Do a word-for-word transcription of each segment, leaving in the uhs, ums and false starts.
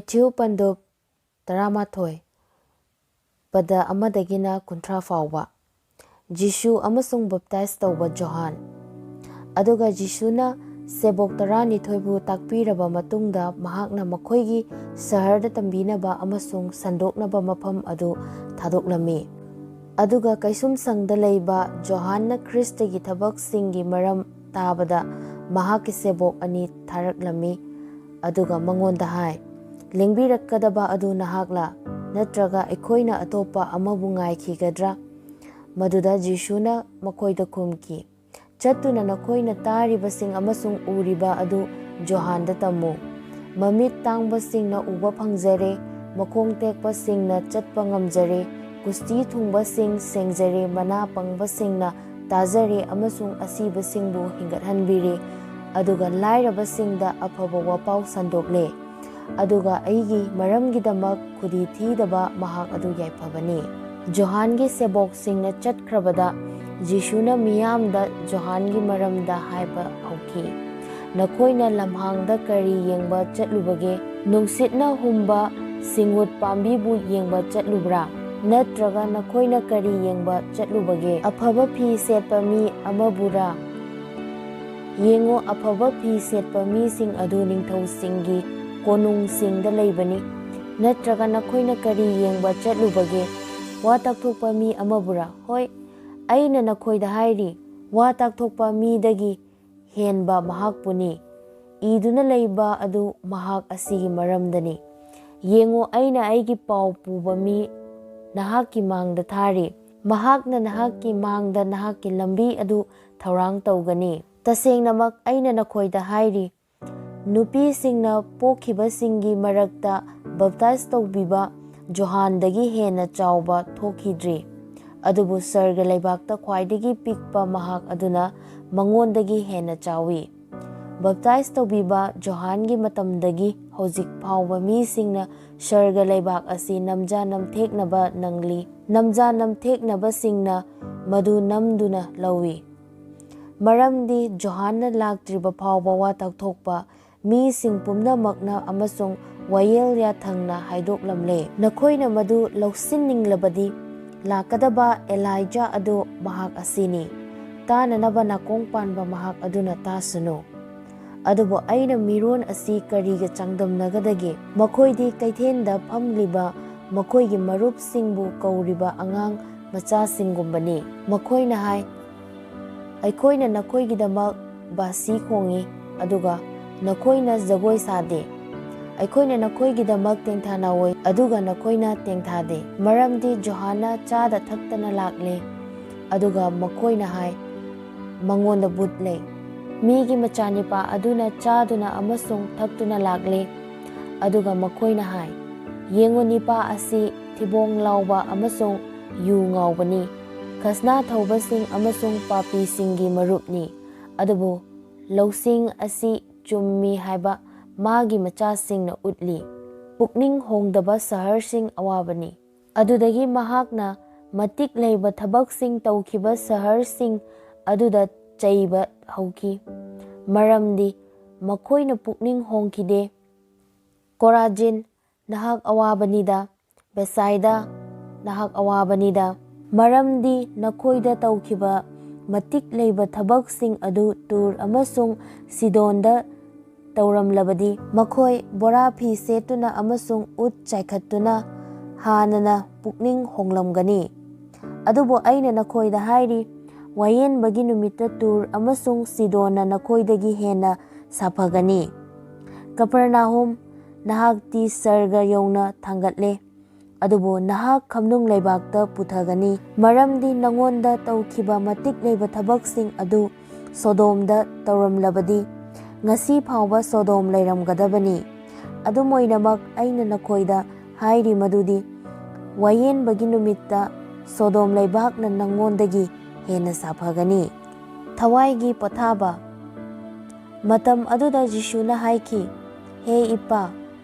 ꯃꯊ꯭ꯌꯨ ꯄꯟꯗꯨꯞ ꯇꯔꯥꯃꯥꯊꯣꯏ, ꯄꯗ ꯑꯃꯗꯒꯤꯅ ꯀꯨꯟꯊ꯭ꯔꯥ ꯐꯥꯎꯕ꯫ ꯖꯤꯁꯨ ꯑꯃꯁꯨꯡ ꯕꯞꯇꯥꯏꯖ ꯇꯧꯕ ꯖꯣꯍꯥꯟ꯫ ꯑꯗꯨꯒ ꯖꯤꯁꯨꯅ ꯁꯦꯕꯣꯛ ꯇꯔꯥꯅꯤꯊꯣꯏꯕꯨ ꯇꯥꯛꯄꯤꯔꯕ ꯃꯇꯨꯡꯗ, ꯃꯍꯥꯛꯅ ꯃꯈꯣꯏꯒꯤ ꯁꯍꯔꯗ ꯇꯝꯕꯤꯅꯕ ꯑꯃꯁꯨꯡ ꯁꯟꯗꯣꯛꯅꯕ ꯃꯐꯝ ꯑꯗꯨ ꯊꯥꯗꯣꯛꯂꯝꯃꯤ꯫ ꯑꯗꯨꯒ ꯀꯩꯁꯨꯝꯁꯪꯗ ꯂꯩꯕ ꯖꯣꯍꯥꯟꯅ ꯈ꯭ꯔꯤꯁꯇꯒꯤ ꯊꯕꯛꯁꯤꯡꯒꯤ ꯃꯔꯝ ꯇꯥꯕꯗ, ꯃꯍꯥꯛꯀꯤ ꯁꯦꯕꯣꯛ ꯑꯅꯤ ꯊꯥꯔꯛꯂꯝꯃꯤ꯫ ꯑꯗꯨꯒ ꯃꯉꯣꯟꯗ ꯍꯥꯏ, "ꯂꯦꯡꯕꯤꯔꯛꯀꯗꯕ ꯑꯗꯨ ꯅꯍꯥꯛꯂꯥ? ꯅꯠꯇ꯭ꯔꯒ ꯑꯩꯈꯣꯏꯅ ꯑꯇꯣꯞꯄ ꯑꯃꯕꯨ ꯉꯥꯏꯈꯤꯒꯗ꯭ꯔꯥ?" ꯃꯗꯨꯗ ꯖꯤꯁꯨꯅ ꯃꯈꯣꯏꯗ ꯈꯨꯝꯈꯤ, "ꯆꯠꯇꯨꯅ ꯅꯈꯣꯏꯅ ꯇꯥꯔꯤꯕꯁꯤꯡ ꯑꯃꯁꯨꯡ ꯎꯔꯤꯕ ꯑꯗꯨ ꯖꯣꯍꯥꯟꯗ ꯇꯝꯃꯨ꯫ ꯃꯃꯤꯠ ꯇꯥꯡꯕꯁꯤꯡꯅ ꯎꯕ ꯐꯪꯖꯔꯦ, ꯃꯈꯣꯡ ꯇꯦꯛꯄꯁꯤꯡꯅ ꯆꯠꯄ ꯉꯝꯖꯔꯦ, ꯀꯨꯁꯇꯤ ꯊꯨꯡꯕꯁꯤꯡ ꯁꯦꯡꯖꯔꯦ, ꯃꯅꯥ ꯄꯪꯕꯁꯤꯡꯅ ꯇꯥꯖꯔꯦ ꯑꯃꯁꯨꯡ ꯑꯁꯤꯕꯁꯤꯡꯕꯨ ꯍꯤꯡꯒꯠꯍꯟꯕꯤꯔꯦ, ꯑꯗꯨꯒ ꯂꯥꯏꯔꯕꯁꯤꯡꯗ ꯑꯐꯕ ꯋꯥꯄꯥꯎ ꯁꯟꯗꯣꯛꯂꯦ꯫ ꯑꯗꯨꯒ ꯑꯩꯒꯤ ꯃꯔꯝꯒꯤꯗꯃꯛ ꯈꯨꯗꯤ ꯊꯤꯗꯕ ꯃꯍꯥꯛ ꯑꯗꯨ ꯌꯥꯏꯐꯕꯅꯤ꯫" ꯖꯣꯍꯥꯟꯒꯤ ꯁꯦꯕꯣꯛꯁꯤꯡꯅ ꯆꯠꯈ꯭ꯔꯕꯗ, ꯖꯤꯁꯨꯅ ꯃꯤꯌꯥꯝꯗ ꯖꯣꯍꯥꯟꯒꯤ ꯃꯔꯝꯗ ꯍꯥꯏꯕ ꯍꯧꯈꯤ, "ꯅꯈꯣꯏꯅ ꯂꯝꯍꯥꯡꯗ ꯀꯔꯤ ꯌꯦꯡꯕ ꯆꯠꯂꯨꯕꯒꯦ? ꯅꯨꯡꯁꯤꯠꯅ ꯍꯨꯝꯕ ꯁꯤꯡꯎꯠ ꯄꯥꯝꯕꯤꯕꯨ ꯌꯦꯡꯕ ꯆꯠꯂꯨꯕ꯭ꯔꯥ? ꯅꯠꯇ꯭ꯔꯒ ꯅꯈꯣꯏꯅ ꯀꯔꯤ ꯌꯦꯡꯕ ꯆꯠꯂꯨꯕꯒꯦ? ꯑꯐꯕ ꯐꯤ ꯁꯦꯠꯄ ꯃꯤ ꯑꯃꯕꯨꯔꯥ? ꯌꯦꯡꯉꯨ, ꯑꯐꯕ ꯐꯤ ꯁꯦꯠꯄ ꯃꯤꯁꯤꯡ ꯑꯗꯨ ꯅꯤꯡꯊꯧꯁꯤꯡꯒꯤ ꯀꯣꯅꯨꯡꯁꯤꯡꯗ ꯂꯩꯕꯅꯤ꯫ ꯅꯠꯇ꯭ꯔꯒ ꯅꯈꯣꯏꯅ ꯀꯔꯤ ꯌꯦꯡꯕ ꯆꯠꯂꯨꯕꯒꯦ? ꯋꯥ ꯇꯥꯛꯊꯣꯛꯄ ꯃꯤ ꯑꯃꯕꯨꯔꯥ? ꯍꯣꯏ, ꯑꯩꯅ ꯅꯈꯣꯏꯗ ꯍꯥꯏꯔꯤ, ꯋꯥ ꯇꯥꯛꯊꯣꯛꯄ ꯃꯤꯗꯒꯤ ꯍꯦꯟꯕ ꯃꯍꯥꯛꯄꯨꯅꯤ꯫ ꯏꯗꯨꯅ ꯂꯩꯕ ꯑꯗꯨ ꯃꯍꯥꯛ ꯑꯁꯤꯒꯤ ꯃꯔꯝꯗꯅꯤ꯫ ꯌꯦꯡꯉꯨ, ꯑꯩꯅ ꯑꯩꯒꯤ ꯄꯥꯎ ꯄꯨꯕ ꯃꯤ ꯅꯍꯥꯛꯀꯤ ꯃꯥꯡꯗ ꯊꯥꯔꯤ꯫ ꯃꯍꯥꯛꯅ ꯅꯍꯥꯛꯀꯤ ꯃꯥꯡꯗ ꯅꯍꯥꯛꯀꯤ ꯂꯝꯕꯤ ꯑꯗꯨ ꯊꯧꯔꯥꯡ ꯇꯧꯒꯅꯤ꯫ ꯇꯁꯦꯡꯅꯃꯛ ꯑꯩꯅ ꯅꯈꯣꯏꯗ ꯍꯥꯏꯔꯤ, ꯅꯨꯄꯤꯁꯤꯡꯅ ꯄꯣꯛꯈꯤꯕꯁꯤꯡꯒꯤ ꯃꯔꯛꯇ ꯕꯞꯇꯥꯏꯖ ꯇꯧꯕꯤꯕ ꯖꯣꯍꯥꯟꯗꯒꯤ ꯍꯦꯟꯅ ꯆꯥꯎꯕ ꯊꯣꯛꯈꯤꯗ꯭ꯔꯤ, ꯑꯗꯨꯕꯨ ꯁꯔꯒ ꯂꯩꯕꯥꯛꯇ ꯈ꯭ꯋꯥꯏꯗꯒꯤ ꯄꯤꯛꯄ ꯃꯍꯥꯛ ꯑꯗꯨꯅ ꯃꯉꯣꯟꯗꯒꯤ ꯍꯦꯟꯅ ꯆꯥꯎꯏ꯫ ꯕꯞꯇꯥꯏꯖ ꯇꯧꯕꯤꯕ ꯖꯣꯍꯥꯟꯒꯤ ꯃꯇꯝꯗꯒꯤ ꯍꯧꯖꯤꯛ ꯐꯥꯎꯕ ꯃꯤꯁꯤꯡꯅ ꯁꯔꯒ ꯂꯩꯕꯥꯛ ꯑꯁꯤ ꯅꯝꯖꯥ ꯅꯝꯊꯦꯛꯅꯕ ꯅꯪꯂꯤ꯫ ꯅꯝꯖꯥ ꯅꯝꯊꯦꯛꯅꯕꯁꯤꯡꯅ ꯃꯗꯨ ꯅꯝꯗꯨꯅ ꯂꯧꯏ꯫ ꯃꯔꯝꯗꯤ ꯖꯣꯍꯥꯟꯅ ꯂꯥꯛꯇ꯭ꯔꯤꯕ ꯐꯥꯎꯕ ꯋꯥ ꯇꯥꯛꯊꯣꯛꯄ ꯃꯤꯁꯤꯡ ꯄꯨꯝꯅꯃꯛꯅ ꯑꯃꯁꯨꯡ ꯋꯥꯌꯦꯜ ꯌꯥꯊꯪꯅ ꯍꯥꯏꯗꯣꯛꯂꯝꯂꯦ꯫ ꯅꯈꯣꯏꯅ ꯃꯗꯨ ꯂꯧꯁꯤꯟꯅꯤꯡꯂꯕꯗꯤ, ꯂꯥꯛꯀꯗꯕ ꯑꯦꯂꯥꯏꯖꯥ ꯑꯗꯨ ꯃꯍꯥꯛ ꯑꯁꯤꯅꯤ, ꯇꯥꯅꯅꯕ ꯅꯥꯀꯣꯡ ꯄꯥꯟꯕ ꯃꯍꯥꯛ ꯑꯗꯨꯅ ꯇꯥꯁꯅꯨ꯫ ꯑꯗꯨꯕꯨ ꯑꯩꯅ ꯃꯤꯔꯣꯟ ꯑꯁꯤ ꯀꯔꯤꯒ ꯆꯥꯡꯗꯝꯅꯒꯗꯒꯦ? ꯃꯈꯣꯏꯗꯤ ꯀꯩꯊꯦꯜꯗ ꯐꯝꯂꯤꯕ ꯃꯈꯣꯏꯒꯤ ꯃꯔꯨꯞꯁꯤꯡꯕꯨ ꯀꯧꯔꯤꯕ ꯑꯉꯥꯡ ꯃꯆꯥꯁꯤꯡꯒꯨꯝꯕꯅꯤ꯫ ꯃꯈꯣꯏꯅ ꯍꯥꯏ, "ꯑꯩꯈꯣꯏꯅ ꯅꯈꯣꯏꯒꯤꯗꯃꯛ ꯕꯥꯁꯤ ꯈꯣꯡꯏ, ꯑꯗꯨꯒ ꯅꯈꯣꯏꯅ ꯖꯒꯣꯏ ꯁꯥꯗꯦ꯫ ꯑꯩꯈꯣꯏꯅ ꯅꯈꯣꯏꯒꯤꯗꯃꯛ ꯇꯦꯡꯊꯥ ꯅꯥꯋꯣꯏ, ꯑꯗꯨꯒ ꯅꯈꯣꯏꯅ ꯇꯦꯡꯊꯥꯗꯦ꯫ ꯃꯔꯝꯗꯤ ꯖꯣꯍꯥꯟꯅ ꯆꯥꯗ ꯊꯛꯇꯅ ꯂꯥꯛꯂꯦ, ꯑꯗꯨꯒ ꯃꯈꯣꯏꯅ ꯍꯥꯏ, 'ꯃꯉꯣꯟꯗ ꯚꯨꯠ ꯂꯩ꯫ ꯃꯤꯒꯤ ꯃꯆꯥꯅꯤꯄꯥ ꯑꯗꯨꯅ ꯆꯥꯗꯨꯅ ꯑꯃꯁꯨꯡ ꯊꯛꯇꯨꯅ ꯂꯥꯛꯂꯦ,' ꯑꯗꯨꯒ ꯃꯈꯣꯏꯅ ꯍꯥꯏ, 'ꯌꯦꯡꯉꯨ, ꯅꯤꯄꯥ ꯑꯁꯤ ꯊꯤꯕꯣꯡ ꯂꯥꯎꯕ ꯑꯃꯁꯨꯡ ꯌꯨ ꯉꯥꯎꯕꯅꯤ, ꯈꯁꯅꯥ ꯊꯧꯕꯁꯤꯡ ꯑꯃꯁꯨꯡ ꯄꯥꯄꯤꯁꯤꯡꯒꯤ ꯃꯔꯨꯞꯅꯤ꯫ ꯑꯗꯨꯕꯨ ꯂꯧꯁꯤꯡ ꯑꯁꯤ ꯆꯨꯝꯃꯤ ꯍꯥꯏꯕ ꯃꯥꯒꯤ ꯃꯆꯥꯁꯤꯡꯅ ꯎꯠꯂꯤ꯫ ꯄꯨꯛꯅꯤꯡ ꯍꯣꯡꯗꯕ ꯁꯍꯔꯁꯤꯡ ꯑꯋꯥꯕꯅꯤ꯫ ꯑꯗꯨꯗꯒꯤ ꯃꯍꯥꯛꯅ ꯃꯇꯤꯛ ꯂꯩꯕ ꯊꯕꯛꯁꯤꯡ ꯇꯧꯈꯤꯕ ꯁꯍꯔꯁꯤꯡ ꯑꯗꯨꯗ ꯆꯩꯕ ꯍꯧꯈꯤ, ꯃꯔꯝꯗꯤ ꯃꯈꯣꯏꯅ ꯄꯨꯛꯅꯤꯡ ꯍꯣꯡꯈꯤꯗꯦ꯫ ꯀꯣꯔꯥꯖꯤꯟ, ꯅꯍꯥꯛ ꯑꯋꯥꯕꯅꯤꯗ꯫ ꯕꯦꯁꯥꯏꯗ, ꯅꯍꯥꯛ ꯑꯋꯥꯕꯅꯤꯗ꯫ ꯃꯔꯝꯗꯤ ꯅꯈꯣꯏꯗ ꯇꯧꯈꯤꯕ ꯃꯇꯤꯛ ꯂꯩꯕ ꯊꯕꯛꯁꯤꯡ ꯑꯗꯨ ꯇꯨꯔ ꯑꯃꯁꯨꯡ ꯁꯤꯗꯣꯟꯗ ꯇꯧꯔꯝꯂꯕꯗꯤ, ꯃꯈꯣꯏ ꯕꯣꯔꯥ ꯐꯤ ꯁꯦꯠꯇꯨꯅ ꯑꯃꯁꯨꯡ ꯎꯠ ꯆꯥꯏꯈꯠꯇꯨꯅ ꯍꯥꯟꯅꯅ ꯄꯨꯛꯅꯤꯡ ꯍꯣꯡꯂꯝꯒꯅꯤ꯫ ꯑꯗꯨꯕꯨ ꯑꯩꯅ ꯅꯈꯣꯏꯗ ꯍꯥꯏꯔꯤ, ꯋꯥꯌꯦꯟꯕꯒꯤ ꯅꯨꯃꯤꯠꯇ ꯇꯨꯔ ꯑꯃꯁꯨꯡ ꯁꯤꯗꯣꯟꯅ ꯅꯈꯣꯏꯗꯒꯤ ꯍꯦꯟꯅ ꯁꯥꯐꯒꯅꯤ꯫ ꯀꯄꯔꯅꯥꯍꯨꯝ, ꯅꯍꯥꯛꯇꯤ ꯁꯔꯒ ꯌꯧꯅ ꯊꯥꯡꯒꯠꯂꯦ, ꯑꯗꯨꯕꯨ ꯅꯍꯥꯛ ꯈꯝꯅꯨꯡ ꯂꯩꯕꯥꯛꯇ ꯄꯨꯊꯒꯅꯤ, ꯃꯔꯝꯗꯤ ꯅꯉꯣꯟꯗ ꯇꯧꯈꯤꯕ ꯃꯇꯤꯛ ꯂꯩꯕ ꯊꯕꯛꯁꯤꯡ ꯑꯗꯨ ꯁꯣꯗꯣꯝꯗ ꯇꯧꯔꯝꯂꯕꯗꯤ, ꯉꯁꯤ ꯐꯥꯎꯕ ꯁꯣꯗꯣꯝ ꯂꯩꯔꯝꯒꯗꯕꯅꯤ꯫ ꯑꯗꯨꯝ ꯑꯣꯏꯅꯃꯛ, ꯑꯩꯅ ꯅꯈꯣꯏꯗ ꯍꯥꯏꯔꯤ ꯃꯗꯨꯗꯤ, ꯋꯥꯌꯦꯟꯕꯒꯤ ꯅꯨꯃꯤꯠꯇ ꯁꯣꯗꯣꯝ ꯂꯩꯕꯥꯛꯅ ꯅꯉꯣꯟꯗꯒꯤ ꯍꯦꯟꯅ ꯁꯥꯐꯒꯅꯤ꯫ ꯊꯋꯥꯏꯒꯤ ꯄꯣꯊꯥꯕ꯫ ꯃꯇꯝ ꯑꯗꯨꯗ ꯖꯤꯁꯨꯅ ꯍꯥꯏꯈꯤ, "ꯍꯦ ꯏꯄꯥ,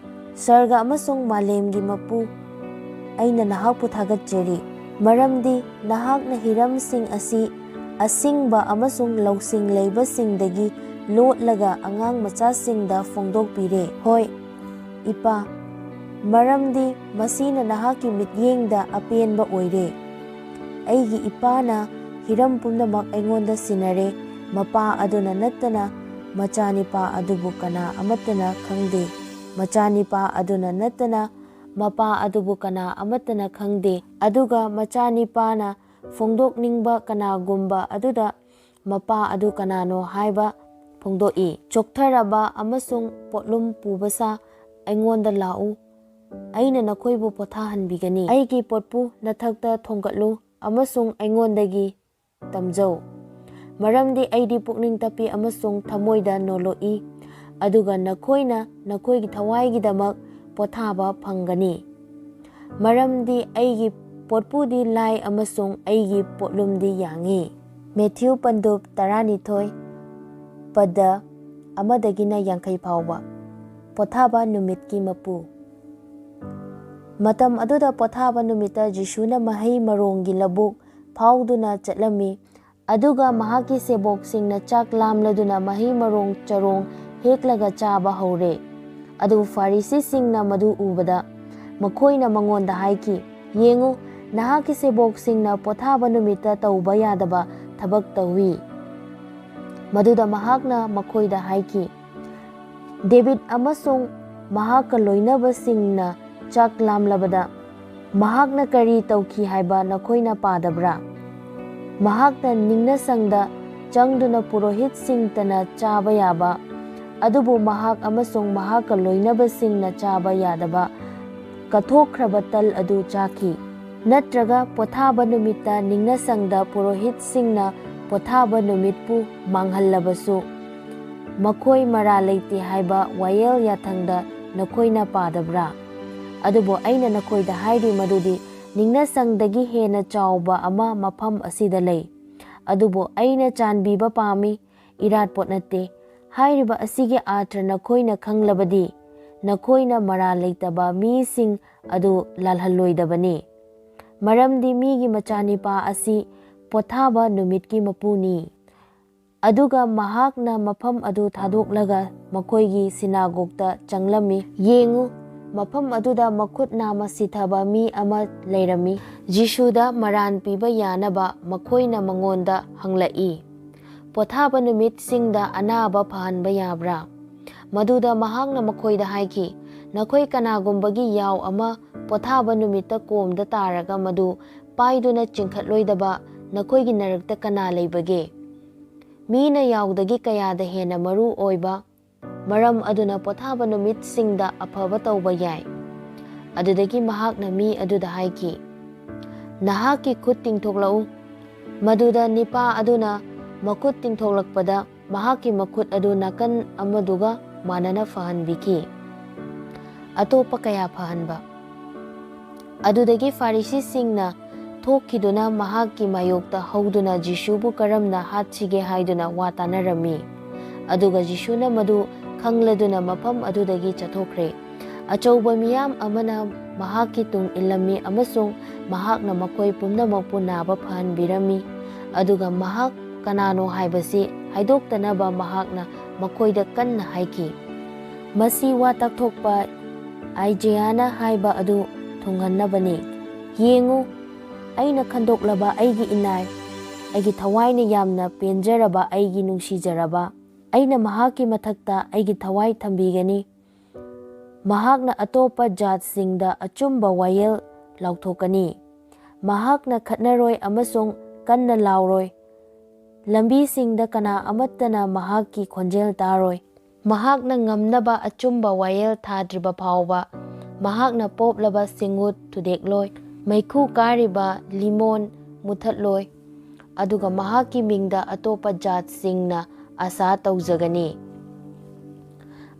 ꯁꯔꯒ ꯑꯃꯁꯨꯡ ꯃꯥꯂꯦꯝꯒꯤ ꯃꯄꯨ, ꯑꯩꯅ ꯅꯍꯥꯛꯄꯨ ꯊꯥꯒꯠꯆꯔꯤ, ꯃꯔꯝꯗꯤ ꯅꯍꯥꯛꯅ ꯍꯤꯔꯝꯁꯤꯡ ꯑꯁꯤ ꯑꯁꯤꯡꯕ ꯑꯃꯁꯨꯡ ꯂꯧꯁꯤꯡ ꯂꯩꯕꯁꯤꯡꯗꯒꯤ ꯂꯣꯠꯂꯒ ꯑꯉꯥꯡ ꯃꯆꯥꯁꯤꯡꯗ ꯐꯣꯡꯗꯣꯛꯄꯤꯔꯦ꯫ ꯍꯣꯏ, "ꯏꯄꯥ, ꯃꯔꯝꯗꯤ ꯃꯁꯤꯅ ꯅꯍꯥꯛꯀꯤ ꯃꯤꯠꯌꯦꯡꯗ ꯑꯄꯦꯟꯕ ꯑꯣꯏꯔꯦ꯫ ꯑꯩꯒꯤ ꯏꯄꯥꯅ ꯍꯤꯔꯝ ꯄꯨꯝꯅꯃꯛ ꯑꯩꯉꯣꯟꯗ ꯁꯤꯟꯅꯔꯦ꯫ ꯃꯄꯥ ꯑꯗꯨꯅ ꯅꯠꯇꯅ ꯃꯆꯥꯅꯤꯄꯥ ꯑꯗꯨꯕꯨ ꯀꯅꯥ ꯑꯃꯠꯇꯅ ꯈꯪꯗꯦ꯫ ꯃꯆꯥꯅꯤꯄꯥ ꯑꯗꯨꯅ ꯅꯠꯇꯅ ꯃꯄꯥ ꯑꯗꯨꯕꯨ ꯀꯅꯥ ꯑꯃꯠꯇꯅ ꯈꯪꯗꯦ꯫ ꯑꯗꯨꯒ ꯃꯆꯥꯅꯤꯄꯥꯅ ꯐꯣꯡꯗꯣꯛꯅꯤꯡꯕ ꯀꯅꯥꯒꯨꯝꯕ ꯑꯗꯨꯗ ꯃꯄꯥ ꯑꯗꯨ ꯀꯅꯥꯅꯣ ꯍꯥꯏꯕ ꯐꯣꯡꯗꯣꯛꯏ꯫ ꯆꯣꯛꯊꯔꯕ ꯑꯃꯁꯨꯡ ꯄꯣꯠꯂꯨꯝ ꯄꯨꯕꯁꯥ ꯑꯩꯉꯣꯟꯗ ꯂꯥꯛꯎ꯫ ꯑꯩꯅ ꯅꯈꯣꯏꯕꯨ ꯄꯣꯊꯥꯍꯟꯕꯤꯒꯅꯤ꯫ ꯑꯩꯒꯤ ꯄꯣꯠꯄꯨ ꯅꯊꯛꯇ ꯊꯣꯡꯒꯠꯂꯨ ꯑꯃꯁꯨꯡ ꯑꯩꯉꯣꯟꯗꯒꯤ ꯇꯝꯖꯧ, ꯃꯔꯝꯗꯤ ꯑꯩꯗꯤ ꯄꯨꯛꯅꯤꯡ ꯇꯞꯄꯤ ꯑꯃꯁꯨꯡ ꯊꯃꯣꯏꯗ ꯅꯣꯂꯣꯛꯏ, ꯑꯗꯨꯒ ꯅꯈꯣꯏꯅ ꯅꯈꯣꯏꯒꯤ ꯊꯋꯥꯏꯒꯤꯗꯃꯛ ꯄꯣꯊꯥꯕ ꯐꯪꯒꯅꯤ꯫ ꯃꯔꯝꯗꯤ ꯑꯩꯒꯤ ꯄꯣꯠꯄꯨꯗꯤ ꯂꯥꯏ ꯑꯃꯁꯨꯡ ꯑꯩꯒꯤ ꯄꯣꯠꯂꯨꯝꯗꯤ ꯌꯥꯡꯏ"꯫ ꯃꯦꯊ꯭ꯌꯨ ꯄꯟꯗꯨꯞ ꯇꯔꯥꯅꯤꯊꯣꯏ, ꯄꯗ ꯑꯃꯗꯒꯤꯅ ꯌꯥꯡꯈꯩ ꯐꯥꯎꯕ꯫ ꯄꯣꯊꯥꯕ ꯅꯨꯃꯤꯠꯀꯤ ꯃꯄꯨ꯫ ꯃꯇꯝ ꯑꯗꯨꯗ ꯄꯣꯊꯥꯕ ꯅꯨꯃꯤꯠꯇ ꯖꯤꯁꯨꯅ ꯃꯍꯩ ꯃꯔꯣꯡꯒꯤ ꯂꯧꯕꯨꯛ ꯐꯥꯎꯗꯨꯅ ꯆꯠꯂꯝꯃꯤ꯫ ꯑꯗꯨꯒ ꯃꯍꯥꯛꯀꯤ ꯁꯦꯕꯣꯛꯁꯤꯡꯅ ꯆꯥꯛ ꯂꯥꯝꯂꯗꯨꯅ ꯃꯍꯩ ꯃꯔꯣꯡ ꯆꯔꯣꯡ ꯍꯦꯛꯂꯒ ꯆꯥꯕ ꯍꯧꯔꯦ꯫ ꯑꯗꯨꯕꯨ ꯐꯥꯔꯤꯁꯤꯁꯤꯡꯅ ꯃꯗꯨ ꯎꯕꯗ ꯃꯈꯣꯏꯅ ꯃꯉꯣꯟꯗ ꯍꯥꯏꯈꯤ, "ꯌꯦꯡꯉꯨ, ꯅꯍꯥꯛꯀꯤ ꯁꯦꯕꯣꯛꯁꯤꯡꯅ ꯄꯣꯊꯥꯕ ꯅꯨꯃꯤꯠꯇ ꯇꯧꯕ ꯌꯥꯗꯕ ꯊꯕꯛ ꯇꯧꯏ"꯫ ꯃꯗꯨꯗ ꯃꯍꯥꯛꯅ ꯃꯈꯣꯏꯗ ꯍꯥꯏꯈꯤ, "ꯗꯦꯕꯤꯠ ꯑꯃꯁꯨꯡ ꯃꯍꯥꯛꯀ ꯂꯣꯏꯅꯕꯁꯤꯡꯅ ꯆꯥꯛ ꯂꯥꯝꯂꯕꯗ ꯃꯍꯥꯛꯅ ꯀꯔꯤ ꯇꯧꯈꯤ ꯍꯥꯏꯕ ꯅꯈꯣꯏꯅ ꯄꯥꯗꯕ꯭ꯔꯥ? ꯃꯍꯥꯛꯅ ꯅꯤꯡꯅꯁꯪꯗ ꯆꯪꯗꯨꯅ ꯄꯨꯔꯣꯍꯤꯠꯁꯤꯡꯇꯅ ꯆꯥꯕ ꯌꯥꯕ, ꯑꯗꯨꯕꯨ ꯃꯍꯥꯛ ꯑꯃꯁꯨꯡ ꯃꯍꯥꯛꯀ ꯂꯣꯏꯅꯕꯁꯤꯡꯅ ꯆꯥꯕ ꯌꯥꯗꯕ ꯀꯠꯊꯣꯛꯈ꯭ꯔꯕ ꯇꯜ ꯑꯗꯨ ꯆꯥꯈꯤ꯫ ꯅꯠꯇ꯭ꯔꯒ ꯄꯣꯊꯥꯕ ꯅꯨꯃꯤꯠꯇ ꯅꯤꯡꯅꯁꯪꯗ ꯄꯨꯔꯣꯍꯤꯠꯁꯤꯡꯅ ꯄꯣꯊꯥꯕ ꯅꯨꯃꯤꯠꯄꯨ ꯃꯥꯡꯍꯜꯂꯕꯁꯨ, ꯃꯈꯣꯏ ꯃꯔꯥ ꯂꯩꯇꯦ ꯍꯥꯏꯕ ꯋꯥꯌꯦꯜ ꯌꯥꯊꯪꯗ ꯅꯈꯣꯏꯅ ꯄꯥꯗꯕ꯭ꯔꯥ? ꯑꯗꯨꯕꯨ ꯑꯩꯅ ꯅꯈꯣꯏꯗ ꯍꯥꯏꯔꯤ ꯃꯗꯨꯗꯤ ꯅꯤꯡꯅꯁꯪꯗꯒꯤ ꯍꯦꯟꯅ ꯆꯥꯎꯕ ꯑꯃ ꯃꯐꯝ ꯑꯁꯤꯗ ꯂꯩ꯫ ꯑꯗꯨꯕꯨ ꯑꯩꯅ ꯆꯥꯟꯕꯤꯕ ꯄꯥꯝꯃꯤ, ꯏꯔꯥꯠꯄꯣꯠ ꯅꯠꯇꯦ꯫ ꯍꯥꯏꯔꯤꯕ ꯑꯁꯤꯒꯤ ꯑꯥꯔꯊ ꯅꯈꯣꯏꯅ ꯈꯪꯂꯕꯗꯤ, ꯅꯈꯣꯏꯅ ꯃꯔꯥ ꯂꯩꯇꯕ ꯃꯤꯁꯤꯡ ꯑꯗꯨ ꯂꯥꯜꯍꯜꯂꯣꯏꯗꯕꯅꯤ꯫ ꯃꯔꯝꯗꯤ ꯃꯤꯒꯤ ꯃꯆꯥꯅꯤꯄꯥ ꯑꯁꯤ ꯄꯣꯊꯥꯕ ꯅꯨꯃꯤꯠꯀꯤ ꯃꯄꯨꯅꯤ"꯫ ꯑꯗꯨꯒ ꯃꯍꯥꯛꯅ ꯃꯐꯝ ꯑꯗꯨ ꯊꯥꯗꯣꯛꯂꯒ ꯃꯈꯣꯏꯒꯤ ꯁꯤꯅꯥꯒꯣꯒꯇ ꯆꯪꯂꯝꯃꯤ꯫ ꯌꯦꯡꯉꯨ, ꯃꯐꯝ ꯑꯗꯨꯗ ꯃꯈꯨꯠ ꯅꯥꯝꯃ ꯁꯤꯊꯕ ꯃꯤ ꯑꯃ ꯂꯩꯔꯝꯃꯤ꯫ ꯖꯤꯁꯨꯗ ꯃꯔꯥꯟ ꯄꯤꯕ ꯌꯥꯅꯕ ꯃꯈꯣꯏꯅ ꯃꯉꯣꯟꯗ ꯍꯪꯂꯛꯏ, "ꯄꯣꯊꯥꯕ ꯅꯨꯃꯤꯠꯁꯤꯡꯗ ꯑꯅꯥꯕ ꯐꯍꯟꯕ ꯌꯥꯕ꯭ꯔꯥ?" ꯃꯗꯨꯗ ꯃꯍꯥꯛꯅ ꯃꯈꯣꯏꯗ ꯍꯥꯏꯈꯤ, "ꯅꯈꯣꯏ ꯀꯅꯥꯒꯨꯝꯕꯒꯤ ꯌꯥꯎ ꯑꯃ ꯄꯣꯊꯥꯕ ꯅꯨꯃꯤꯠꯇ ꯀꯣꯝꯗ ꯇꯥꯔꯒ ꯃꯗꯨ ꯄꯥꯏꯗꯨꯅ ꯆꯤꯡꯈꯠꯂꯣꯏꯗꯕ ꯅꯈꯣꯏꯒꯤ ꯅꯔꯛꯇ ꯀꯅꯥ ꯂꯩꯕꯒꯦ? ꯃꯤꯅ ꯌꯥꯎꯗꯒꯤ ꯀꯌꯥꯗ ꯍꯦꯟꯅ ꯃꯔꯨ ꯑꯣꯏꯕ ꯃꯔꯝ ꯑꯗꯨꯅ ꯄꯣꯊꯥꯕ ꯅꯨꯃꯤꯠꯁꯤꯡꯗ ꯑꯐꯕ ꯇꯧꯕ ꯌꯥꯏ꯫" ꯑꯗꯨꯗꯒꯤ ꯃꯍꯥꯛꯅ ꯃꯤ ꯑꯗꯨꯗ ꯍꯥꯏꯈꯤ, "ꯅꯍꯥꯛꯀꯤ ꯈꯨꯠ ꯇꯤꯡꯊꯣꯛꯂꯛꯎ꯫" ꯃꯗꯨꯗ ꯅꯤꯄꯥ ꯑꯗꯨꯅ ꯃꯈꯨꯠ ꯇꯤꯡꯊꯣꯛꯂꯛꯄꯗ ꯃꯍꯥꯛꯀꯤ ꯃꯈꯨꯠ ꯑꯗꯨ ꯅꯥꯀꯟ ꯑꯃꯗꯨꯒ ꯃꯥꯟꯅꯅ ꯐꯍꯟꯕꯤꯈꯤ꯫ ꯑꯇꯣꯞꯄ ꯀꯌꯥ ꯐꯍꯟꯕ꯫ ꯑꯗꯨꯗꯒꯤ ꯐꯥꯔꯤꯁꯤꯁꯤꯡꯅ ꯊꯣꯛꯈꯤꯗꯨꯅ ꯃꯍꯥꯛꯀꯤ ꯃꯥꯌꯣꯛꯇ ꯍꯧꯗꯨꯅ ꯖꯤꯁꯨꯕꯨ ꯀꯔꯝꯅ ꯍꯥꯠꯁꯤꯒꯦ ꯍꯥꯏꯗꯨꯅ ꯋꯥ ꯇꯥꯅꯔꯝꯃꯤ꯫ ꯑꯗꯨꯒ ꯖꯤꯁꯨꯅ ꯃꯗꯨ ꯈꯪꯂꯗꯨꯅ ꯃꯐꯝ ꯑꯗꯨꯗꯒꯤ ꯆꯠꯊꯣꯛꯈ꯭ꯔꯦ꯫ ꯑꯆꯧꯕ ꯃꯤꯌꯥꯝ ꯑꯃꯅ ꯃꯍꯥꯛꯀꯤ ꯇꯨꯡ ꯏꯜꯂꯝꯃꯤ ꯑꯃꯁꯨꯡ ꯃꯍꯥꯛꯅ ꯃꯈꯣꯏ ꯄꯨꯝꯅꯃꯛꯄꯨ ꯅꯥꯕ ꯐꯍꯟꯕꯤꯔꯝꯃꯤ꯫ ꯑꯗꯨꯒ ꯃꯍꯥꯛ ꯀꯅꯥꯅꯣ ꯍꯥꯏꯕꯁꯤ ꯍꯥꯏꯗꯣꯛꯇꯅꯕ ꯃꯍꯥꯛꯅ ꯃꯈꯣꯏꯗ ꯀꯟꯅ ꯍꯥꯏꯈꯤ꯫ ꯃꯁꯤ ꯋꯥ ꯇꯥꯛꯊꯣꯛꯄ ꯑꯥꯏꯖꯦꯌꯥꯅ ꯍꯥꯏꯕ ꯑꯗꯨ ꯊꯨꯡꯍꯟꯅꯕꯅꯤ꯫ "ꯌꯦꯡꯉꯨ, ꯑꯩꯅ ꯈꯟꯗꯣꯛꯂꯕ ꯑꯩꯒꯤ ꯏꯅꯥꯏ, ꯑꯩꯒꯤ ꯊꯋꯥꯏꯅ ꯌꯥꯝꯅ ꯄꯦꯟꯖꯔꯕ ꯑꯩꯒꯤ ꯅꯨꯡꯁꯤꯖꯔꯕ, ꯑꯩꯅ ꯃꯍꯥꯛꯀꯤ ꯃꯊꯛꯇ ꯑꯩꯒꯤ ꯊꯋꯥꯏ ꯊꯝꯕꯤꯒꯅꯤ꯫ ꯃꯍꯥꯛꯅ ꯑꯇꯣꯞꯄ ꯖꯥꯠꯁꯤꯡꯗ ꯑꯆꯨꯝꯕ ꯋꯥꯌꯦꯜ ꯂꯥꯎꯊꯣꯛꯀꯅꯤ꯫ ꯃꯍꯥꯛꯅ ꯈꯠꯅꯔꯣꯏ ꯑꯃꯁꯨꯡ ꯀꯟꯅ ꯂꯥꯎꯔꯣꯏ꯫ ꯂꯝꯕꯤꯁꯤꯡꯗ ꯀꯅꯥ ꯑꯃꯠꯇꯅ ꯃꯍꯥꯛꯀꯤ ꯈꯣꯟꯖꯦꯜ ꯇꯥꯔꯣꯏ꯫ ꯃꯍꯥꯛꯅ ꯉꯝꯅꯕ ꯑꯆꯨꯝꯕ ꯋꯥꯌꯦꯜ ꯊꯥꯗ꯭ꯔꯤꯕ ꯐꯥꯎꯕ ꯃꯍꯥꯛꯅ ꯄꯣꯞꯂꯕ ꯁꯤꯡꯎꯠ ꯊꯨꯗꯦꯛꯂꯣꯏ, ꯃꯩꯈꯨ ꯀꯥꯔꯤꯕ ꯂꯤꯃꯣꯟ ꯃꯨꯊꯠꯂꯣꯏ, ꯑꯗꯨꯒ ꯃꯍꯥꯛꯀꯤ ꯃꯤꯡꯗ ꯑꯇꯣꯞꯄ ꯖꯥꯠꯁꯤꯡꯅ ꯑꯥꯁꯥ ꯇꯧꯖꯒꯅꯤ꯫"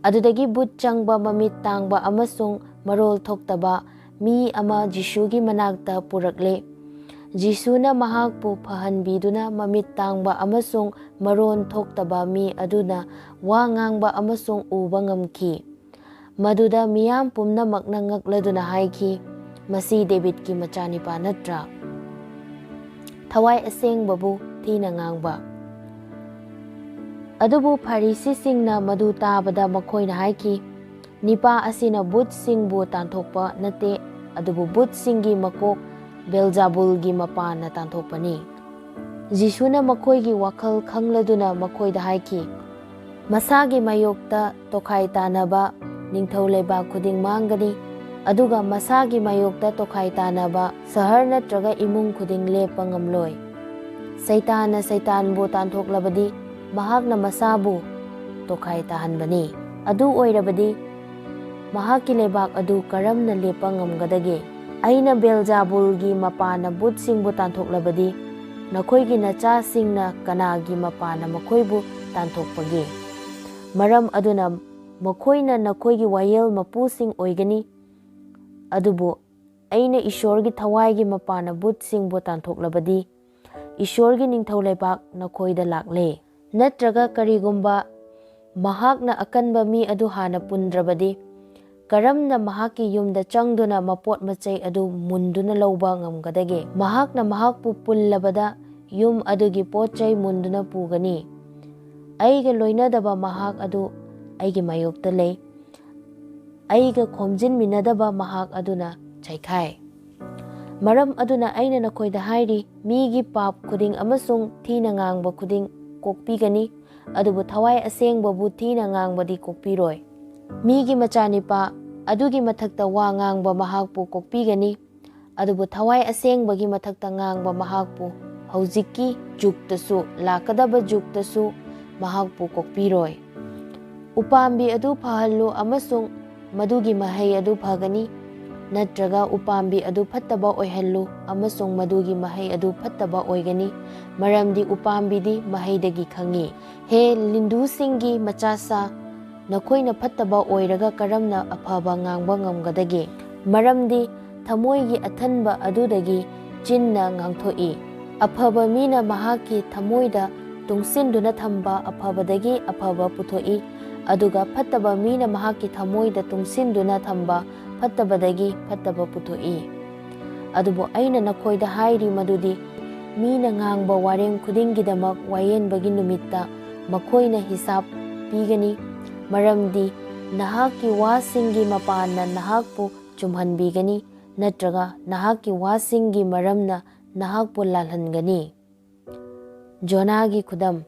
ꯑꯗꯨꯗꯒꯤ ꯕꯨꯠ ꯆꯪꯕ, ꯃꯃꯤꯠ ꯇꯥꯡꯕ ꯑꯃꯁꯨꯡ ꯃꯔꯣꯜ ꯊꯣꯛꯇꯕ ꯃꯤ ꯑꯃ ꯖꯤꯁꯨꯒꯤ ꯃꯅꯥꯛꯇ ꯄꯨꯔꯛꯂꯦ꯫ ꯖꯤꯁꯨꯅ ꯃꯍꯥꯛꯄꯨ ꯐꯍꯟꯕꯤꯗꯨꯅ ꯃꯃꯤꯠ ꯇꯥꯡꯕ ꯑꯃꯁꯨꯡ ꯃꯔꯣꯟ ꯊꯣꯛꯇꯕ ꯃꯤ ꯑꯗꯨꯅ ꯋꯥ ꯉꯥꯡꯕ ꯑꯃꯁꯨꯡ ꯎꯕ ꯉꯝꯈꯤ꯫ ꯃꯗꯨꯗ ꯃꯤꯌꯥꯝ ꯄꯨꯝꯅꯃꯛꯅ ꯉꯛꯂꯗꯨꯅ ꯍꯥꯏꯈꯤ, "ꯃꯁꯤ ꯗꯦꯕꯤꯗꯀꯤ ꯃꯆꯥꯅꯤꯄꯥ ꯅꯠꯇ꯭ꯔꯥ?" ꯊꯋꯥꯏ ꯑꯁꯦꯡꯕꯕꯨ ꯊꯤꯅ ꯉꯥꯡꯕ꯫ ꯑꯗꯨꯕꯨ ꯐꯔꯤꯁꯤꯁꯤꯡꯅ ꯃꯗꯨ ꯇꯥꯕꯗ ꯃꯈꯣꯏꯅ ꯍꯥꯏꯈꯤ, "ꯅꯤꯄꯥ ꯑꯁꯤꯅ ꯚꯨꯠꯁꯤꯡꯕꯨ ꯇꯥꯟꯊꯣꯛꯄ ꯅꯠꯇꯦ, ꯑꯗꯨꯕꯨ ꯚꯨꯠꯁꯤꯡꯒꯤ ꯃꯀꯣꯛ ꯕꯦꯜꯖꯥꯕꯨꯜꯒꯤ ꯃꯄꯥꯅ ꯇꯥꯟꯊꯣꯛꯄꯅꯤ꯫" ꯖꯤꯁꯨꯅ ꯃꯈꯣꯏꯒꯤ ꯋꯥꯈꯜ ꯈꯪꯂꯗꯨꯅ ꯃꯈꯣꯏꯗ ꯍꯥꯏꯈꯤ, "ꯃꯁꯥꯒꯤ ꯃꯥꯌꯣꯛꯇ ꯇꯣꯈꯥꯏ ꯇꯥꯅꯕ ꯅꯤꯡꯊꯧ ꯂꯩꯕꯥꯛ ꯈꯨꯗꯤꯡ ꯃꯥꯡꯒꯅꯤ, ꯑꯗꯨꯒ ꯃꯁꯥꯒꯤ ꯃꯥꯌꯣꯛꯇ ꯇꯣꯈꯥꯏ ꯇꯥꯅꯕ ꯁꯍꯔ ꯅꯠꯇ꯭ꯔꯒ ꯏꯃꯨꯡ ꯈꯨꯗꯤꯡ ꯂꯦꯞꯄ ꯉꯝꯂꯣꯏ꯫ ꯁꯩꯇꯥꯟꯅ ꯁꯩꯇꯥꯟꯕꯨ ꯇꯥꯟꯊꯣꯛꯂꯕꯗꯤ, ꯃꯍꯥꯛꯅ ꯃꯁꯥꯕꯨ ꯇꯣꯈꯥꯏ ꯇꯥꯍꯟꯕꯅꯤ꯫ ꯑꯗꯨ ꯑꯣꯏꯔꯕꯗꯤ, ꯃꯍꯥꯛꯀꯤ ꯂꯩꯕꯥꯛ ꯑꯗꯨ ꯀꯔꯝꯅ ꯂꯦꯞꯄ ꯉꯝꯒꯗꯒꯦ? ꯑꯩꯅ ꯕꯦꯜꯖꯥꯕꯨꯜꯒꯤ ꯃꯄꯥꯅ ꯚꯨꯠꯁꯤꯡꯕꯨ ꯇꯥꯟꯊꯣꯛꯂꯕꯗꯤ, ꯅꯈꯣꯏꯒꯤ ꯅꯆꯥꯁꯤꯡꯅ ꯀꯅꯥꯒꯤ ꯃꯄꯥꯅ ꯃꯈꯣꯏꯕꯨ ꯇꯥꯟꯊꯣꯛꯄꯒꯦ? ꯃꯔꯝ ꯑꯗꯨꯅ ꯃꯈꯣꯏꯅ ꯅꯈꯣꯏꯒꯤ ꯋꯥꯌꯦꯜ ꯃꯄꯨꯁꯤꯡ ꯑꯣꯏꯒꯅꯤ꯫ ꯑꯗꯨꯕꯨ ꯑꯩꯅ ꯏꯁꯣꯔꯒꯤ ꯊꯋꯥꯏꯒꯤ ꯃꯄꯥꯅ ꯚꯨꯠꯁꯤꯡꯕꯨ ꯇꯥꯟꯊꯣꯛꯂꯕꯗꯤ, ꯏꯁꯣꯔꯒꯤ ꯅꯤꯡꯊꯧ ꯂꯩꯕꯥꯛ ꯅꯈꯣꯏꯗ ꯂꯥꯛꯂꯦ꯫ ꯅꯠꯇ꯭ꯔꯒ ꯀꯔꯤꯒꯨꯝꯕ ꯃꯍꯥꯛꯅ ꯑꯀꯟꯕ ꯃꯤ ꯑꯗꯨ ꯍꯥꯟꯅ ꯄꯨꯟꯗ꯭ꯔꯕꯗꯤ, ꯀꯔꯝꯅ ꯃꯍꯥꯛꯀꯤ ꯌꯨꯝꯗ ꯆꯪꯗꯨꯅ ꯃꯄꯣꯠ ꯃꯆꯩ ꯑꯗꯨ ꯃꯨꯟꯗꯨꯅ ꯂꯧꯕ ꯉꯝꯒꯗꯒꯦ? ꯃꯍꯥꯛꯅ ꯃꯍꯥꯛꯄꯨ ꯄꯨꯜꯂꯕꯗ ꯌꯨꯝ ꯑꯗꯨꯒꯤ ꯄꯣꯠ ꯆꯩ ꯃꯨꯟꯗꯨꯅ ꯄꯨꯒꯅꯤ꯫ ꯑꯩꯒ ꯂꯣꯏꯅꯗꯕ ꯃꯍꯥꯛ ꯑꯗꯨ ꯑꯩꯒꯤ ꯃꯥꯌꯣꯛꯇ ꯂꯩ꯫ ꯑꯩꯒ ꯈꯣꯝꯖꯤꯟꯃꯤꯟꯅꯗꯕ ꯃꯍꯥꯛ ꯑꯗꯨꯅ ꯆꯩꯈꯥꯏ꯫ ꯃꯔꯝ ꯑꯗꯨꯅ ꯑꯩꯅ ꯅꯈꯣꯏꯗ ꯍꯥꯏꯔꯤ, ꯃꯤꯒꯤ ꯄꯥꯞ ꯈꯨꯗꯤꯡ ꯑꯃꯁꯨꯡ ꯊꯤꯅ ꯉꯥꯡꯕ ꯈꯨꯗꯤꯡ ꯀꯣꯛꯄꯤꯒꯅꯤ, ꯑꯗꯨꯕꯨ ꯊꯋꯥꯏ ꯑꯁꯦꯡꯕꯕꯨ ꯊꯤꯅ ꯉꯥꯡꯕꯗꯤ ꯀꯣꯛꯄꯤꯔꯣꯏ꯫ ꯃꯤꯒꯤ ꯃꯆꯥꯅꯤꯄꯥ ꯑꯗꯨꯒꯤ ꯃꯊꯛꯇ ꯋꯥ ꯉꯥꯡꯕ ꯃꯍꯥꯛꯄꯨ ꯀꯣꯛꯄꯤꯒꯅꯤ, ꯑꯗꯨꯕꯨ ꯊꯋꯥꯏ ꯑꯁꯦꯡꯕꯒꯤ ꯃꯊꯛꯇ ꯉꯥꯡꯕ ꯃꯍꯥꯛꯄꯨ ꯍꯧꯖꯤꯛꯀꯤ ꯖꯨꯒꯇꯁꯨ ꯂꯥꯛꯀꯗꯕ ꯖꯨꯒꯇꯁꯨ ꯃꯍꯥꯛꯄꯨ ꯀꯣꯛꯄꯤꯔꯣꯏ꯫ ꯎꯄꯥꯝꯕꯤ ꯑꯗꯨ ꯐꯍꯜꯂꯨ ꯑꯃꯁꯨꯡ ꯃꯗꯨꯒꯤ ꯃꯍꯩ ꯑꯗꯨ ꯐꯒꯅꯤ, ꯅꯠꯇ꯭ꯔꯒ ꯎꯄꯥꯝꯕꯤ ꯑꯗꯨ ꯐꯠꯇꯕ ꯑꯣꯏꯍꯜꯂꯨ ꯑꯃꯁꯨꯡ ꯃꯗꯨꯒꯤ ꯃꯍꯩ ꯑꯗꯨ ꯐꯠꯇꯕ ꯑꯣꯏꯒꯅꯤ, ꯃꯔꯝꯗꯤ ꯎꯄꯥꯝꯕꯤꯗꯤ ꯃꯍꯩꯗꯒꯤ ꯈꯪꯉꯤ꯫ ꯍꯦ ꯂꯤꯟꯗꯨꯁꯤꯡꯒꯤ ꯃꯆꯥꯁꯥ, ꯅꯈꯣꯏꯅ ꯐꯠꯇꯕ ꯑꯣꯏꯔꯒ ꯀꯔꯝꯅ ꯑꯐꯕ ꯉꯥꯡꯕ ꯉꯝꯒꯗꯒꯦ? ꯃꯔꯝꯗꯤ ꯊꯃꯣꯏꯒꯤ ꯑꯊꯟꯕ ꯑꯗꯨꯗꯒꯤ ꯆꯤꯟꯅ ꯉꯥꯡꯊꯣꯛꯏ꯫ ꯑꯐꯕ ꯃꯤꯅ ꯃꯍꯥꯛꯀꯤ ꯊꯃꯣꯏꯗ ꯇꯨꯡꯁꯤꯟꯗꯨꯅ ꯊꯝꯕ ꯑꯐꯕꯗꯒꯤ ꯑꯐꯕ ꯄꯨꯊꯣꯛꯏ, ꯑꯗꯨꯒ ꯐꯠꯇꯕ ꯃꯤꯅ ꯃꯍꯥꯛꯀꯤ ꯊꯃꯣꯏꯗ ꯇꯨꯡꯁꯤꯟꯗꯨꯅ ꯊꯝꯕ ꯐꯠꯇꯕꯗꯒꯤ ꯐꯠꯇꯕ ꯄꯨꯊꯣꯛꯏ꯫ ꯑꯗꯨꯕꯨ ꯑꯩꯅ ꯅꯈꯣꯏꯗ ꯍꯥꯏꯔꯤ ꯃꯗꯨꯗꯤ, ꯃꯤꯅ ꯉꯥꯡꯕ ꯋꯥꯔꯦꯝ ꯈꯨꯗꯤꯡꯒꯤꯗꯃꯛ ꯋꯥꯌꯦꯟꯕꯒꯤ ꯅꯨꯃꯤꯠꯇ ꯃꯈꯣꯏꯅ ꯍꯤꯁꯥꯞ ꯄꯤꯒꯅꯤ, ꯃꯔꯝꯗꯤ ꯅꯍꯥꯛꯀꯤ ꯋꯥꯁꯤꯡꯒꯤ ꯃꯄꯥꯟꯅ ꯅꯍꯥꯛꯄꯨ ꯆꯨꯝꯍꯟꯕꯤꯒꯅꯤ, ꯅꯠꯇ꯭ꯔꯒ ꯅꯍꯥꯛꯀꯤ ꯋꯥꯁꯤꯡꯒꯤ ꯃꯔꯝꯅ ꯅꯍꯥꯛꯄꯨ ꯂꯥꯜꯍꯟꯒꯅꯤ꯫ ꯖꯣꯅꯥꯒꯤ ꯈꯨꯗꯝ꯫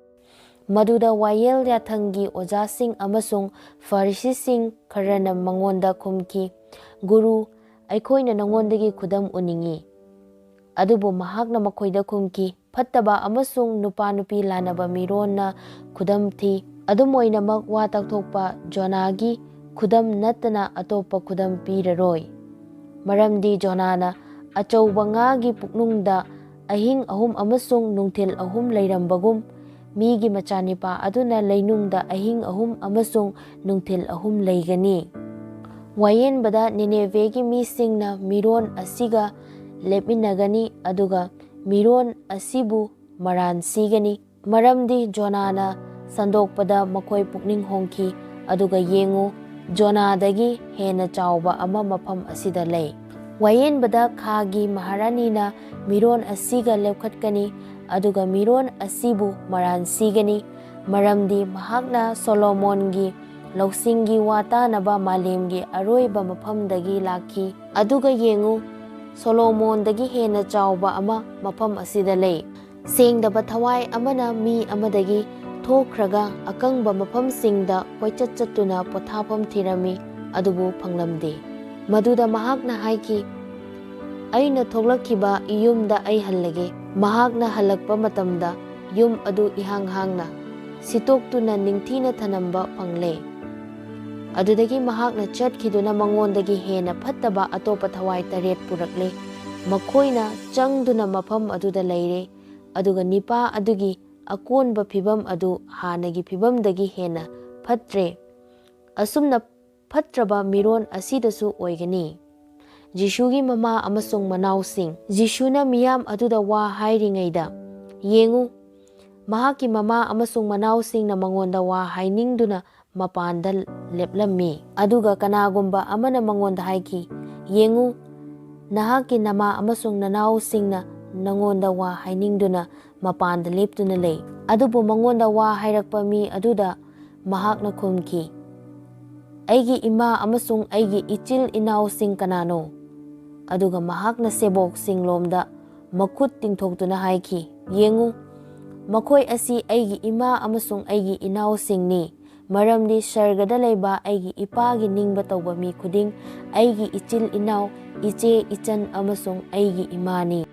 ꯃꯗꯨꯗ ꯋꯥꯌꯦꯜ ꯌꯥꯊꯪꯒꯤ ꯑꯣꯖꯥꯁꯤꯡ ꯑꯃꯁꯨꯡ ꯐꯔꯤꯁꯤꯁꯤꯡ ꯈꯔꯅ ꯃꯉꯣꯟꯗ ꯈꯨꯝꯈꯤ, "ꯒꯨꯔꯨ, ꯑꯩꯈꯣꯏꯅ ꯅꯉꯣꯟꯗꯒꯤ ꯈꯨꯗꯝ ꯎꯅꯤꯡꯏ꯫" ꯑꯗꯨꯕꯨ ꯃꯍꯥꯛꯅ ꯃꯈꯣꯏꯗ ꯈꯨꯝꯈꯤ, "ꯐꯠꯇꯕ ꯑꯃꯁꯨꯡ ꯅꯨꯄꯥ-ꯅꯨꯄꯤ ꯂꯥꯟꯅꯕ ꯃꯤꯔꯣꯟꯅ ꯈꯨꯗꯝ ꯊꯤ꯫ ꯑꯗꯨꯝ ꯑꯣꯏꯅꯃꯛ, ꯋꯥ ꯇꯥꯛꯊꯣꯛꯄ ꯖꯣꯅꯥꯒꯤ ꯈꯨꯗꯝ ꯅꯠꯇꯅ ꯑꯇꯣꯞꯄ ꯈꯨꯗꯝ ꯄꯤꯔꯔꯣꯏ꯫ ꯃꯔꯝꯗꯤ ꯖꯣꯅꯥꯅ ꯑꯆꯧꯕ ꯉꯥꯒꯤ ꯄꯨꯛꯅꯨꯡꯗ ꯑꯍꯤꯡ ꯑꯍꯨꯝ ꯑꯃꯁꯨꯡ ꯅꯨꯡꯊꯤꯜ ꯑꯍꯨꯝ ꯂꯩꯔꯝꯕꯒꯨꯝ, ꯃꯤꯒꯤ ꯃꯆꯥꯅꯤꯄꯥ ꯑꯗꯨꯅ ꯂꯩꯅꯨꯡꯗ ꯑꯍꯤꯡ ꯑꯍꯨꯝ ꯑꯃꯁꯨꯡ ꯅꯨꯡꯊꯤꯜ ꯑꯍꯨꯝ ꯂꯩꯒꯅꯤ꯫" ꯋꯥꯌꯦꯟꯕꯗ ꯅꯤꯅꯦꯚꯦꯒꯤ ꯃꯤꯁꯤꯡꯅ ꯃꯤꯔꯣꯟ ꯑꯁꯤꯒ ꯂꯦꯞꯃꯤꯟꯅꯒꯅꯤ, ꯑꯗꯨꯒ ꯃꯤꯔꯣꯟ ꯑꯁꯤꯕꯨ ꯃꯔꯥꯟ ꯁꯤꯒꯅꯤ, ꯃꯔꯝꯗꯤ ꯖꯣꯅꯥꯅ ꯁꯟꯗꯣꯛꯄꯗ ꯃꯈꯣꯏ ꯄꯨꯛꯅꯤꯡ ꯍꯣꯡꯈꯤ꯫ ꯑꯗꯨꯒ ꯌꯦꯡꯉꯨ, ꯖꯣꯅꯥꯗꯒꯤ ꯍꯦꯟꯅ ꯆꯥꯎꯕ ꯑꯃ ꯃꯐꯝ ꯑꯁꯤꯗ ꯂꯩ꯫ ꯋꯥꯌꯦꯟꯕꯗ ꯈꯥꯒꯤ ꯃꯍꯥꯔꯥꯅꯤꯅ ꯃꯤꯔꯣꯟ ꯑꯁꯤꯒ ꯂꯦꯞꯈꯠꯀꯅꯤ, ꯑꯗꯨꯒ ꯃꯤꯔꯣꯟ ꯑꯁꯤꯕꯨ ꯃꯔꯥꯟ ꯁꯤꯒꯅꯤ, ꯃꯔꯝꯗꯤ ꯃꯍꯥꯛꯅ ꯁꯣꯂꯣꯃꯣꯟꯒꯤ ꯂꯧꯁꯤꯡꯒꯤ ꯋꯥ ꯇꯥꯅꯕ ꯃꯥꯂꯦꯝꯒꯤ ꯑꯔꯣꯏꯕ ꯃꯐꯝꯗꯒꯤ ꯂꯥꯛꯈꯤ꯫ ꯑꯗꯨꯒ ꯌꯦꯡꯉꯨ, ꯁꯣꯂꯣꯃꯣꯟꯗꯒꯤ ꯍꯦꯟꯅ ꯆꯥꯎꯕ ꯑꯃ ꯃꯐꯝ ꯑꯁꯤꯗ ꯂꯩ꯫ ꯁꯦꯡꯗꯕ ꯊꯋꯥꯏ ꯑꯃꯅ ꯃꯤ ꯑꯃꯗꯒꯤ ꯊꯣꯛꯈ꯭ꯔꯒ ꯑꯀꯪꯕ ꯃꯐꯝꯁꯤꯡꯗ ꯀꯣꯏꯆꯠ ꯆꯠꯇꯨꯅ ꯄꯣꯊꯥꯐꯝ ꯊꯤꯔꯝꯃꯤ, ꯑꯗꯨꯕꯨ ꯐꯪꯂꯝꯗꯦ꯫ ꯃꯗꯨꯗ ꯃꯍꯥꯛꯅ ꯍꯥꯏꯈꯤ, "ꯑꯩꯅ ꯊꯣꯛꯂꯛꯈꯤꯕ ꯌꯨꯝꯗ ꯑꯩ ꯍꯜꯂꯒꯦ꯫" ꯃꯍꯥꯛꯅ ꯍꯜꯂꯛꯄ ꯃꯇꯝꯗ ꯌꯨꯝ ꯑꯗꯨ ꯏꯍꯥꯡ ꯍꯥꯡꯅ, ꯁꯤꯠꯇꯣꯛꯇꯨꯅ ꯅꯤꯡꯊꯤꯅ ꯊꯅꯝꯕ ꯐꯪꯂꯦ꯫ ꯑꯗꯨꯗꯒꯤ ꯃꯍꯥꯛꯅ ꯆꯠꯈꯤꯗꯨꯅ ꯃꯉꯣꯟꯗꯒꯤ ꯍꯦꯟꯅ ꯐꯠꯇꯕ ꯑꯇꯣꯞꯄ ꯊꯋꯥꯏ ꯇꯔꯦꯠ ꯄꯨꯔꯛꯂꯦ꯫ ꯃꯈꯣꯏꯅ ꯆꯪꯗꯨꯅ ꯃꯐꯝ ꯑꯗꯨꯗ ꯂꯩꯔꯦ, ꯑꯗꯨꯒ ꯅꯤꯄꯥ ꯑꯗꯨꯒꯤ ꯑꯀꯣꯟꯕ ꯐꯤꯚꯝ ꯑꯗꯨ ꯍꯥꯟꯅꯒꯤ ꯐꯤꯚꯝꯗꯒꯤ ꯍꯦꯟꯅ ꯐꯠꯇ꯭ꯔꯦ꯫ ꯑꯁꯨꯝꯅ ꯐꯠꯇ꯭ꯔꯕ ꯃꯤꯔꯣꯟ ꯑꯁꯤꯗꯁꯨ ꯑꯣꯏꯒꯅꯤ꯫ ꯖꯤꯁꯨꯒꯤ ꯃꯃꯥ ꯑꯃꯁꯨꯡ ꯃꯅꯥꯎꯁꯤꯡ꯫ ꯖꯤꯁꯨꯅ ꯃꯤꯌꯥꯝ ꯑꯗꯨꯗ ꯋꯥ ꯍꯥꯏꯔꯤꯉꯩꯗ, ꯌꯦꯡꯉꯨ, ꯃꯍꯥꯛꯀꯤ ꯃꯃꯥ ꯑꯃꯁꯨꯡ ꯃꯅꯥꯎꯁꯤꯡꯅ ꯃꯉꯣꯟꯗ ꯋꯥ ꯍꯥꯏꯅꯤꯡꯗꯨꯅ ꯃꯄꯥꯟꯗ ꯂꯦꯞꯂꯝꯃꯤ꯫ ꯑꯗꯨꯒ ꯀꯅꯥꯒꯨꯝꯕ ꯑꯃꯅ ꯃꯉꯣꯟꯗ ꯍꯥꯏꯈꯤ, "ꯌꯦꯡꯉꯨ, ꯅꯍꯥꯛꯀꯤ ꯅꯃꯥ ꯑꯃꯁꯨꯡ ꯅꯅꯥꯎꯁꯤꯡꯅ ꯅꯉꯣꯟꯗ ꯋꯥ ꯍꯥꯏꯅꯤꯡꯗꯨꯅ ꯃꯄꯥꯟꯗ ꯂꯦꯞꯇꯨꯅ ꯂꯩ꯫" ꯑꯗꯨꯕꯨ ꯃꯉꯣꯟꯗ ꯋꯥ ꯍꯥꯏꯔꯛꯄ ꯃꯤ ꯑꯗꯨꯗ ꯃꯍꯥꯛꯅ ꯈꯨꯝꯈꯤ, "ꯑꯩꯒꯤ ꯏꯃꯥ ꯑꯃꯁꯨꯡ ꯑꯩꯒꯤ ꯏꯆꯤꯜ ꯏꯅꯥꯎꯁꯤꯡ ꯀꯅꯥꯅꯣ?" ꯑꯗꯨꯒ ꯃꯍꯥꯛꯅ ꯁꯦꯕꯣꯛꯁꯤꯡꯂꯣꯝꯗ ꯃꯈꯨꯠ ꯇꯤꯡꯊꯣꯛꯇꯨꯅ ꯍꯥꯏꯈꯤ, "ꯌꯦꯡꯉꯨ, ꯃꯈꯣꯏ ꯑꯁꯤ ꯑꯩꯒꯤ ꯏꯃꯥ ꯑꯃꯁꯨꯡ ꯑꯩꯒꯤ ꯏꯅꯥꯎꯁꯤꯡꯅꯤ, ꯃꯔꯝꯗꯤ ꯁꯔꯒꯗ ꯂꯩꯕ ꯑꯩꯒꯤ ꯏꯄꯥꯒꯤ ꯅꯤꯡꯕ ꯇꯧꯕ ꯃꯤ ꯈꯨꯗꯤꯡ ꯑꯩꯒꯤ ꯏꯆꯤꯜ ꯏꯅꯥꯎ, ꯏꯆꯦ ꯏꯆꯟ ꯑꯃꯁꯨꯡ ꯑꯩꯒꯤ ꯏꯃꯥꯅꯤ"꯫